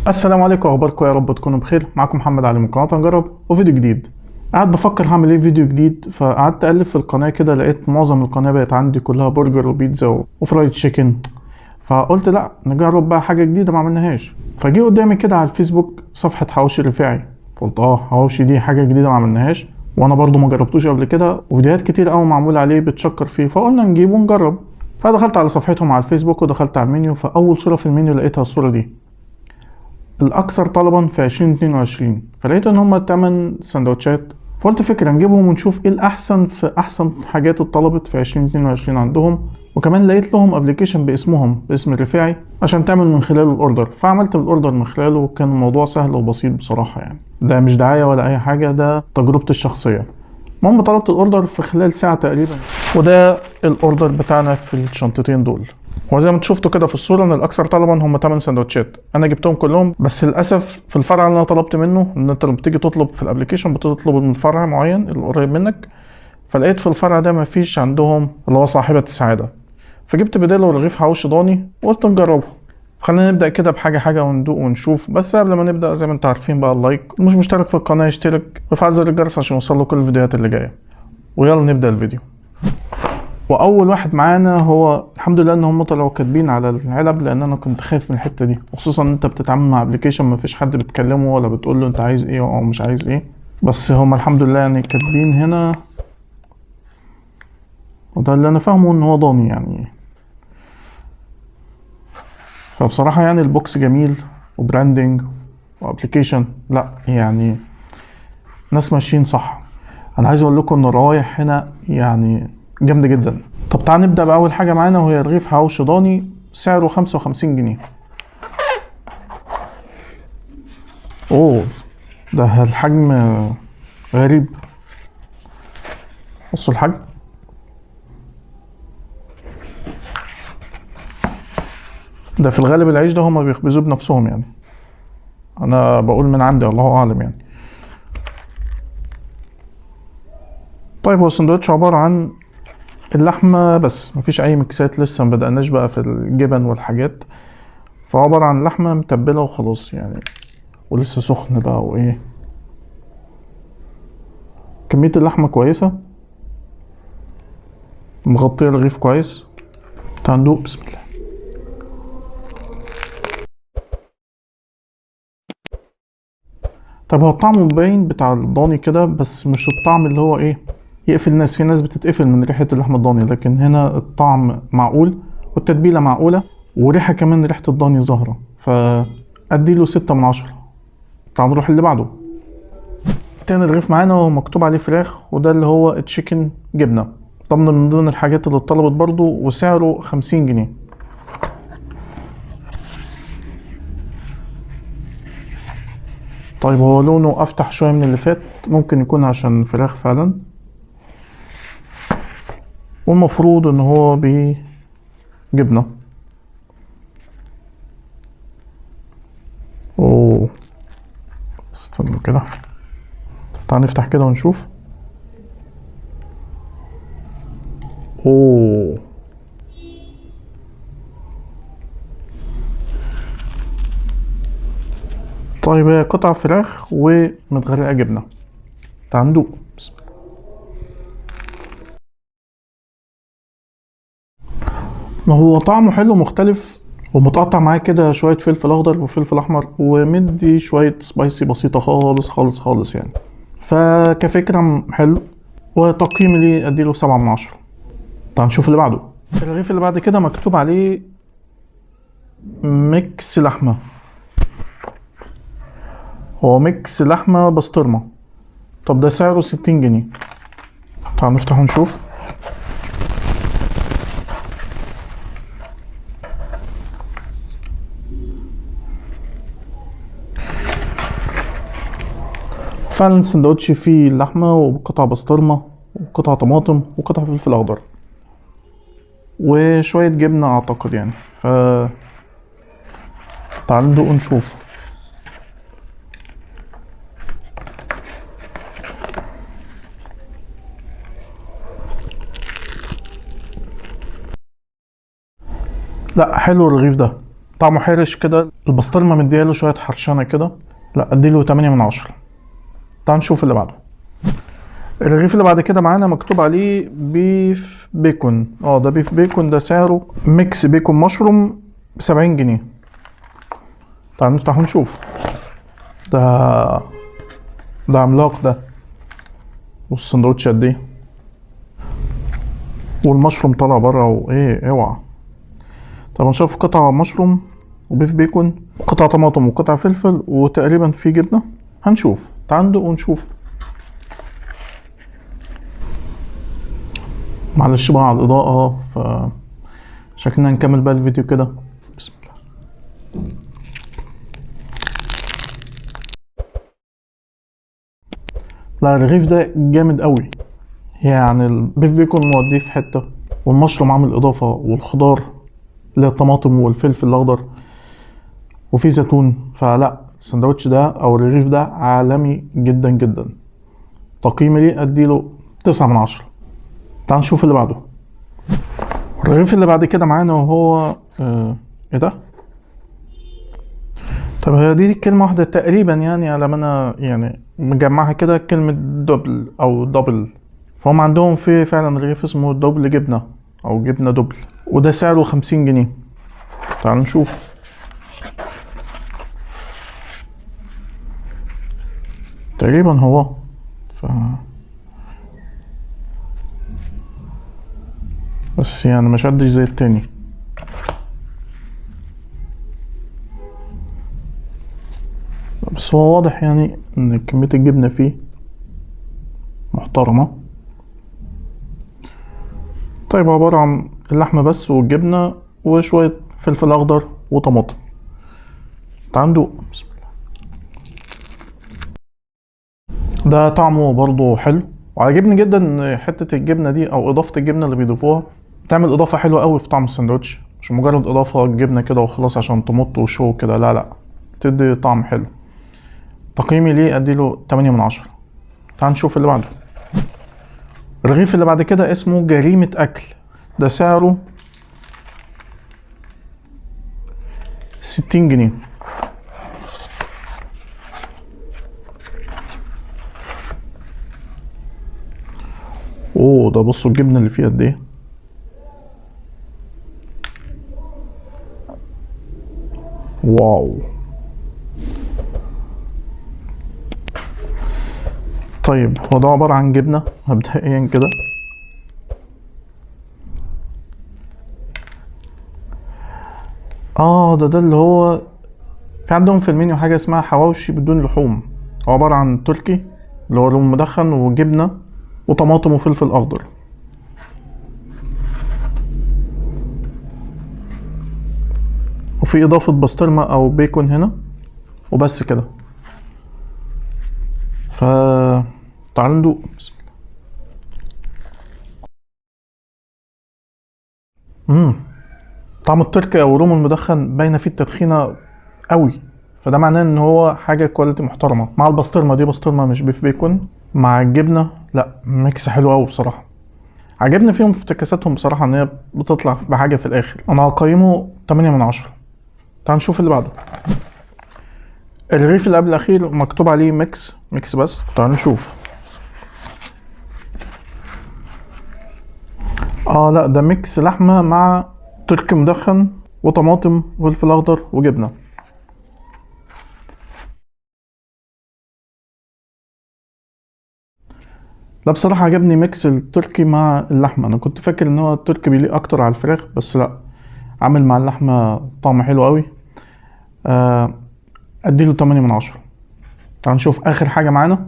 السلام عليكم، اخباركم؟ يا رب تكونوا بخير. معاكم محمد علي من قناة نجرب وفيديو جديد. قاعد بفكر هعمل ايه فيديو جديد، فقعدت اقلب في القناة كده، لقيت معظم القناة بقت عندي كلها برجر وبيتزا و fried chicken، فقلت لا نجرب بقى حاجة جديدة ما عملناهاش. فجي قدامي كده على الفيسبوك صفحة حواوشي الرفاعي، فقلت حواوشي دي حاجة جديدة ما عملناهاش، وانا برضو ما جربتوش قبل كده، وفيديوهات كتير قوي معمول عليه بتشكر فيه، فقلنا نجيبه ونجرب. فدخلت على صفحتهم على الفيسبوك ودخلت على المنيو، فاول صوره في المنيو لقيتها الصورة دي الاكثر طلبا في 2022، فلقيت ان هما 8 سندوتشات، فقلت فكرة نجيبهم ونشوف ايه الاحسن في احسن حاجات اتطلبت في 2022 عندهم. وكمان لقيت لهم application باسمهم، باسم الرفاعي، عشان تعمل من خلاله ال order، فعملت ال order من خلاله وكان الموضوع سهل وبسيط بصراحة، يعني ده مش دعاية ولا اي حاجة، ده تجربتي الشخصية. المهم طلبت ال order في خلال ساعة تقريبا، وده ال order بتاعنا في الشنطتين دول. وزي ما انتم شفتوا كده في الصورة ان الاكثر طلبا هم 8 سندوتشات، انا جبتهم كلهم، بس للاسف في الفرع اللي انا طلبت منه، ان انت لما بتيجي تطلب في ال application بتطلب من فرع معين اللي قريب منك، فلقيت في الفرع ده مفيش عندهم اللي هو صاحبة السعادة، فجبت بداله رغيف حواوشي ضاني وقلت نجربه. خلينا نبدأ كده بحاجة حاجة وندوق ونشوف. بس قبل ما نبدأ زي ما انتم عارفين بقى ال like، ومش مشترك في القناة يشترك ويفعل زر الجرس عشان يوصل له كل الفيديوهات اللي جاية. ويلا نبدأ الفيديو. واول واحد معانا هو الحمد لله ان هم طلعوا كاتبين على العلب، لان انا كنت خايف من الحتة دي، وخصوصا ان انت بتتعامل مع application ما فيش حد بتكلمه ولا بتقول له انت عايز ايه او مش عايز ايه، بس هم الحمد لله يعني كاتبين هنا، وده اللي انا فاهمه ان هو ضاني يعني. فبصراحة يعني ال box جميل و branding و application، لا يعني ناس ماشيين صح. انا عايز اقول لكم ان الروايح هنا يعني جامدة جدا. طب تعال نبدأ بأول حاجة معانا، وهي رغيف حواوشي ضاني، سعره 55 جنيه. اوه ده الحجم غريب، بصوا الحجم. ده في الغالب العيش ده هما بيخبزوه بنفسهم يعني، انا بقول من عندي الله اعلم يعني. طيب هو السندوتش عبارة عن اللحمة بس، مفيش أي ميكسات، لسه ما بدأناش بقى في الجبن والحاجات، فهو عبارة عن لحمة متبلة وخلاص يعني، ولسه سخن بقى. وإيه كمية اللحمة كويسة، مغطية الرغيف كويس. تعال ندوق، بسم الله. طب هو الطعم باين بتاع الضاني كده، بس مش الطعم اللي هو إيه يقفل الناس، في ناس بتتقفل من ريحة اللحمة الضاني، لكن هنا الطعم معقول والتتبيلة معقولة، وريحة كمان ريحة الضاني ظاهرة، فأديله 6 من 10. تعال نروح اللي بعده. تاني رغيف معانا هو مكتوب عليه فراخ، وده اللي هو تشيكن جبنة، طبعا من ضمن الحاجات اللي اتطلبت برضو، وسعره 50 جنيه. طيب هو لونه أفتح شوية من اللي فات، ممكن يكون عشان فراخ فعلا، والمفروض ان هو بجبنة. اوه استنوا كده، تعال نفتح كده ونشوف. اوه طيب هي قطع فراخ ومتغرقة جبنة. تعال ندوق، بسم الله. ما هو طعمه حلو مختلف، ومتقطع معاه كده شوية فلفل أخضر وفلفل أحمر، ومدي شوية سبايسي بسيطة خالص خالص خالص يعني. فكفكرة حلو، وتقييمي ليه أديله 7 من 10. تعال نشوف اللي بعده. الرغيف اللي بعد كده مكتوب عليه mix لحمة، هو mix لحمة بسطرمة. طب ده سعره 60 جنيه. تعال نفتح ونشوف. فعلا السندوتش فيه لحمة وقطع بسطرمة وقطع طماطم وقطع فلفل أخضر وشوية جبنة أعتقد يعني. ف تعال ندوق ونشوف. لا حلو الرغيف ده، طعمه حرش كده، البسطرمه مدياله شوية حرشانه كده. لا اديله 8 من 10. تعال نشوف اللي بعده. الرغيف اللي بعد كده معانا مكتوب عليه beef bacon. ده beef bacon، ده سعره mix bacon mushroom ب70 جنيه. تعال نفتح ونشوف. ده عملاق ده. بص السندوتش قد ايه، والمشروم طالع بره وايه، اوعى. طب نشوف قطعة مشروم و beef bacon وقطعة طماطم وقطعة فلفل وتقريبا في جبنة. هنشوف، تعال ندوق ونشوف. معلش بقى على الإضاءة، ف شكلنا نكمل بقى الفيديو كده. بسم الله. لا الرغيف ده جامد قوي، يعني ال beef bacon موديه في حتة، والمشروم عامل إضافة، والخضار اللي هي الطماطم والفلفل الأخضر، وفي زيتون. فلا السندوتش ده أو الرغيف ده عالمي جدا جدا. تقييمي ليه أديله 9 من 10. تعال نشوف اللي بعده. الرغيف اللي بعد كده معانا وهو ايه ده؟ طب هي دي كلمة واحدة تقريبا، يعني على ما انا يعني مجمعها كده، كلمة double او double. فهم عندهم في فعلا رغيف اسمه double جبنة او جبنة double، وده سعره 50 جنيه. تعال نشوف. تقريبا هو بس يعني ما شدش زي التاني. بس هو واضح يعني ان كمية الجبنة فيه محترمة. طيب عبارة عن اللحمة بس والجبنة وشوية فلفل أخضر وطماطم. تعال ندوق. بسم الله. ده طعمه برضو حلو، وعجبني جدا حتة الجبنة دي أو إضافة الجبنة اللي بيضيفوها، بتعمل إضافة حلوة قوي في طعم السندوتش، مش مجرد إضافة جبنة كده وخلاص عشان تمط وشو كده، لا لا، بتدي طعم حلو. تقييمي ليه أديله 8 من 10. تعال نشوف اللي بعده. الرغيف اللي بعد كده اسمه جريمة أكل، ده سعره 60 جنيه. اوه ده بصوا الجبنة اللي فيه قد ايه. واو. طيب هو ده عبارة عن جبنة مبدئيا كده. ده اللي هو في عندهم في المنيو حاجة اسمها حواوشي بدون لحوم، هو عبارة عن تركي اللي هو روم مدخن وجبنة وطماطم وفلفل أخضر. وفي إضافة بسطرمة أو بيكون هنا وبس كده. ف تعالوا ندوق. بسم الله. طعم التركي او روم المدخن باينة فيه التدخينه قوي، فده معناه ان هو حاجة quality محترمه. مع البسطرمه دي، بسطرمه مش beef bacon، مع الجبنة، لا mix حلو قوي بصراحة. عجبني فيهم في افتكاساتهم بصراحة ان هي بتطلع بحاجة في الاخر. انا هقيمه 8 من 10. تعال نشوف اللي بعده. الرغيف اللي قبل الاخير مكتوب عليه mix، mix بس. تعال نشوف. لا ده mix لحمه مع تركي مدخن وطماطم وفلفل اخضر وجبنه. لا بصراحة عجبني mix التركي مع اللحمة. انا كنت فاكر ان هو التركي بيليق اكتر على الفراخ، بس لا، عامل مع اللحمة طعم حلو قوي. اديله 8 من 10. تعال نشوف اخر حاجة معانا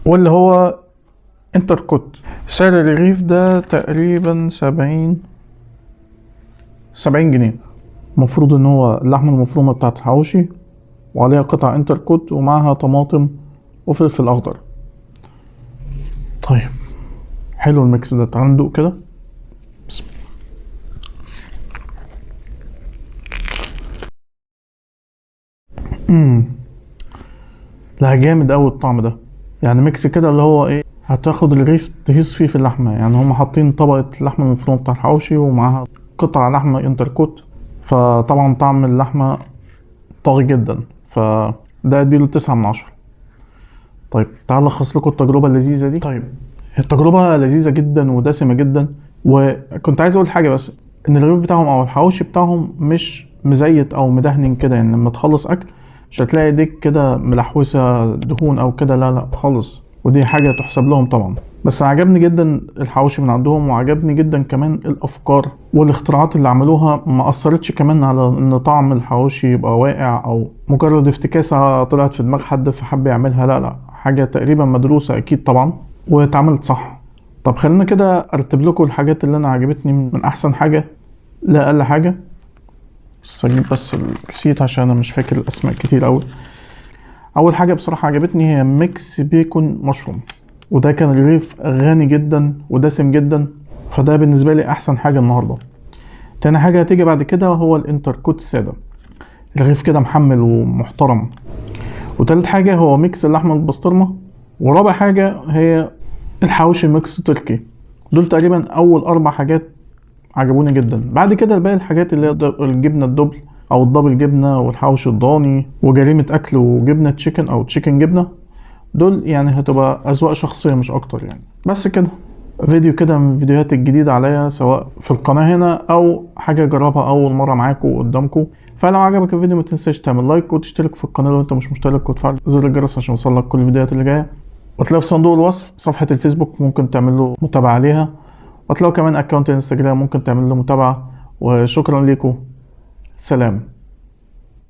واللي هو انتركوت. سعر الرغيف ده تقريبا 70 جنيه. المفروض ان هو اللحمة المفرومة بتاعت الحواوشي وعليها قطع انتركوت ومعها طماطم وفلفل اخضر. طيب حلو ال mix ده، تعال ندوق كده. بسم الله. لا جامد قوي الطعم ده، يعني mix كده اللي هو ايه، هتاخد الرغيف تهيص فيه في اللحمة. يعني هم حاطين طبقه اللحمة المفرومه بتاع الحواوشي ومعاها قطع لحمه انتركوت، فطبعا طعم اللحمة طاغي جدا، فده اديله 9 من 10. طيب تعال الخص لكم التجربة اللذيذة دي. طيب التجربة لذيذة جدا ودسمه جدا، وكنت عايز اقول حاجة بس، ان الرغيف بتاعهم او الحواوشي بتاعهم مش مزيت او مدهن كده، يعني لما تخلص اكل مش هتلاقي ايديك كده ملحوسه دهون او كده، لا لا خالص، ودي حاجة تحسب لهم طبعا. بس عجبني جدا الحواوشي من عندهم، وعجبني جدا كمان الافكار والاختراعات اللي عملوها، ما اثرتش كمان على ان طعم الحواوشي يبقى واقع او مجرد افتكاسه طلعت في دماغ حد فحب يعملها، لا لا، حاجة تقريبا مدروسة اكيد طبعا واتعملت صح. طب خلينا كده ارتب لكم الحاجات اللي انا عجبتني من احسن حاجة لاقل حاجة. بس اجيب بس ال receipt عشان انا مش فاكر الاسماء كتير قوي. اول حاجة بصراحة عجبتني هي mix bacon mushroom، وده كان الرغيف غني جدا ودسم جدا، فده بالنسبة لي احسن حاجة النهارده. تاني حاجة هتيجي بعد كده هو الانتركوت السادة، الرغيف كده محمل ومحترم. وتالت حاجة هو mix اللحمة البسطرمه. ورابع حاجة هي الحواوشي mix تركي. دول تقريبا اول 4 حاجات عجبوني جدا. بعد كده باقي الحاجات اللي هي الجبنة ال double او ال double جبنه، والحواوشي الضاني، وجريمة اكل، وجبنه chicken او chicken جبنه، دول يعني هتبقى اذواق شخصية مش اكتر يعني. بس كده فيديو كده من الفيديوهات الجديدة عليا، سواء في القناة هنا او حاجة اجربها اول مرة معاكم وقدامكم. فلو عجبك الفيديو ما تنساش تعمل like وتشترك في القناة لو انت مش مشترك، وتفعل زر الجرس عشان يوصلك كل الفيديوهات اللي جاية. وتلاقي في صندوق الوصف صفحة الفيسبوك ممكن تعمل له متابعه عليها، وتلاقوا كمان account انستجرام ممكن تعمل له متابعه. وشكرا لكم، سلام.